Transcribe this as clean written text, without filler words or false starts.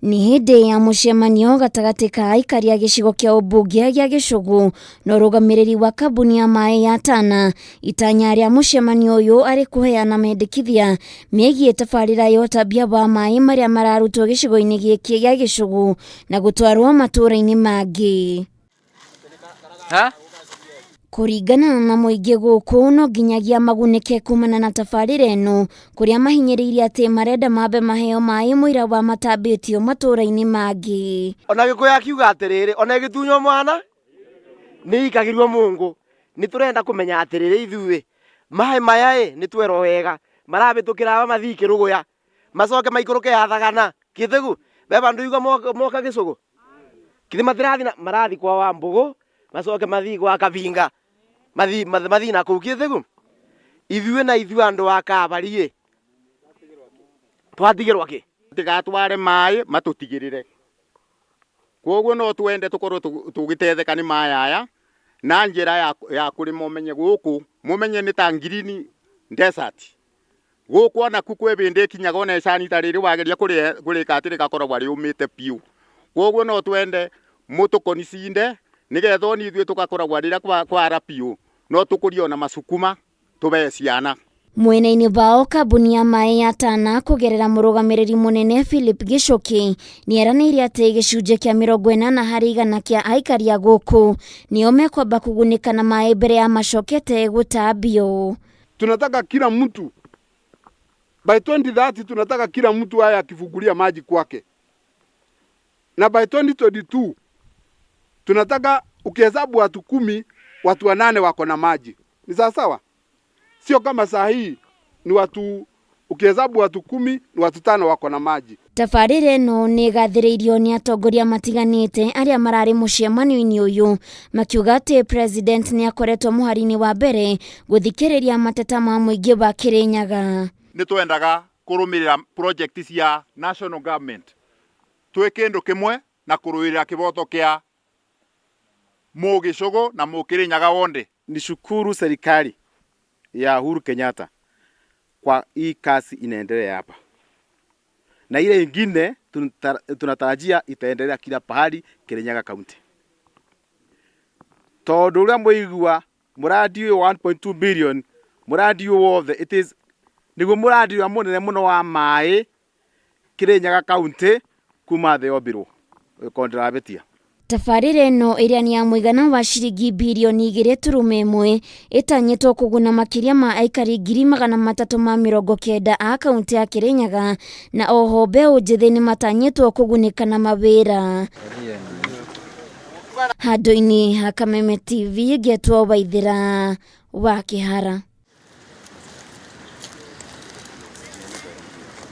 Nĩ hĩndĩ ya mũcemanio gatagatĩ ka aikari a gĩcigo kĩa ũmbunge gĩa Gĩcũgũ na ũrũgamĩrĩri wa kambuni ya maĩ ya Tana. Itanya rĩa mũcemanio ũyũ arĩ kũheana mendekithia megiĩ tabarĩra ya ũtambia wa maĩ marĩa mararutwo gĩcigo-inĩ gĩkĩ gĩa Gĩcũgũ na gũtwarwo matũũra-inĩ mangĩ. Kũringana na mũingĩ gũkũ no nginyagia magunĩke kumana na tabarĩra ĩno kũrĩa mahinyĩrĩirie atĩ marenda mambe maheo maĩ mũira wa matambĩtio matũũra-inĩ mangĩ. Ona Gĩkũyũ akiuga atĩrĩrĩ, ona ĩgĩtunywo mwana nĩ ikagĩrio mũngũ. Nĩ tũrenda kũmenya atĩrĩrĩ ithuĩ, maĩ maya ĩ nĩ twerwo wega marabĩtũkĩra aba mathiĩ Kĩrũgũya, macoke maikũrũke ya Thagana, Kĩthĩgu, be bandu igua moka Gĩcũgũ? Kithĩ matirathi na marathi kwa Wambũgũ, macoke mathiĩ gwa Kabinga, mathiĩ mathiĩ na kũu Kĩthĩgu? Ithuĩ na ithuĩ andũ a Kabari ĩ, twatigĩrwo kĩ? Matigatware maĩ matũtigĩrĩre. Kwoguo no twende tũkorwo tũgĩtetheka nĩ maĩ aya na njĩra ya kũrĩma ũmenye gũkũ, mũmenye nĩ ta green desert. Gũkũ onaku kwĩ bĩndĩ ĩkinyaga ona icani ta rĩrĩ wageria kũrĩka atĩ rĩgakoragwo rĩũmĩte biũ. Kwoguo no twende mũtũkonicinde nĩgetha ona ithuĩ tũgakoragwo rĩrĩa kwara biũ no tũkũrie ona macukuma tũbee ciana. Mwena-inĩ wao kambuni ya maĩ ya Tana kũgerera mũrũgamĩrĩri mũnene Philip Gichuki nĩeranĩire atĩ gĩcunjĩ kĩa 80% kĩa aikari a gũkũ nĩo mekwamba kũgunĩka na maĩ mbere ya macokete gũtambio. Tunataka kila mtu by 2030, tunataka kila mtu aye akifungulia maji kwake, na by 2022 tunataka ukihesabu watu 10, watu 8 wako na maji. Ni sawa sawa? Sio kama saa hii ni watu, ukihesabu watu 10, ni watu 5 wako na maji. Tabarĩra ĩno nĩ ĩgathĩrĩirio nĩ atongoria matiganĩte arĩa mararĩ mũcemanio-inĩ ũyũ, makiuga atĩ president nĩ akoretwo mũhari-inĩ wa mbere gũthikĩrĩria mateta ma mũingĩ wa Kĩrĩnyaga. Nĩ twendaga kũrũmĩrĩra project cia national government twĩ kĩndũ kĩmwe na kũrũĩrĩra kĩboto kĩa Mũgĩcũgũ na Mũkĩrĩnyaga wonde. Nishukuru serikali ya Uhuru Kenyatta kwa hii kazi inaendelea hapa, na ile ingine tunatarajia itaendelea kila pahali Kirinyaga County, tondu uria muigua muradi uyu 1.2 billion, muradi uyu wothe, it is niguo muradi uria munene muno wa mai Kirinyaga County kuma thĩ yombirwo ko ndĩrabetia. Tabarĩra ĩno ĩrĩa nĩ ya mũigana wa ciringi birioni 2.1 ĩtanyĩtwo kũguna makĩria ma aikari 390,000 a kaunti ya Kĩrĩnyaga, na oho mbeũ njĩthĩ nĩ matanyĩtwo kũgunĩka na mawĩra. Handũ-inĩ ha Kameme TV, ngetwo Waithĩra wa Kĩhara.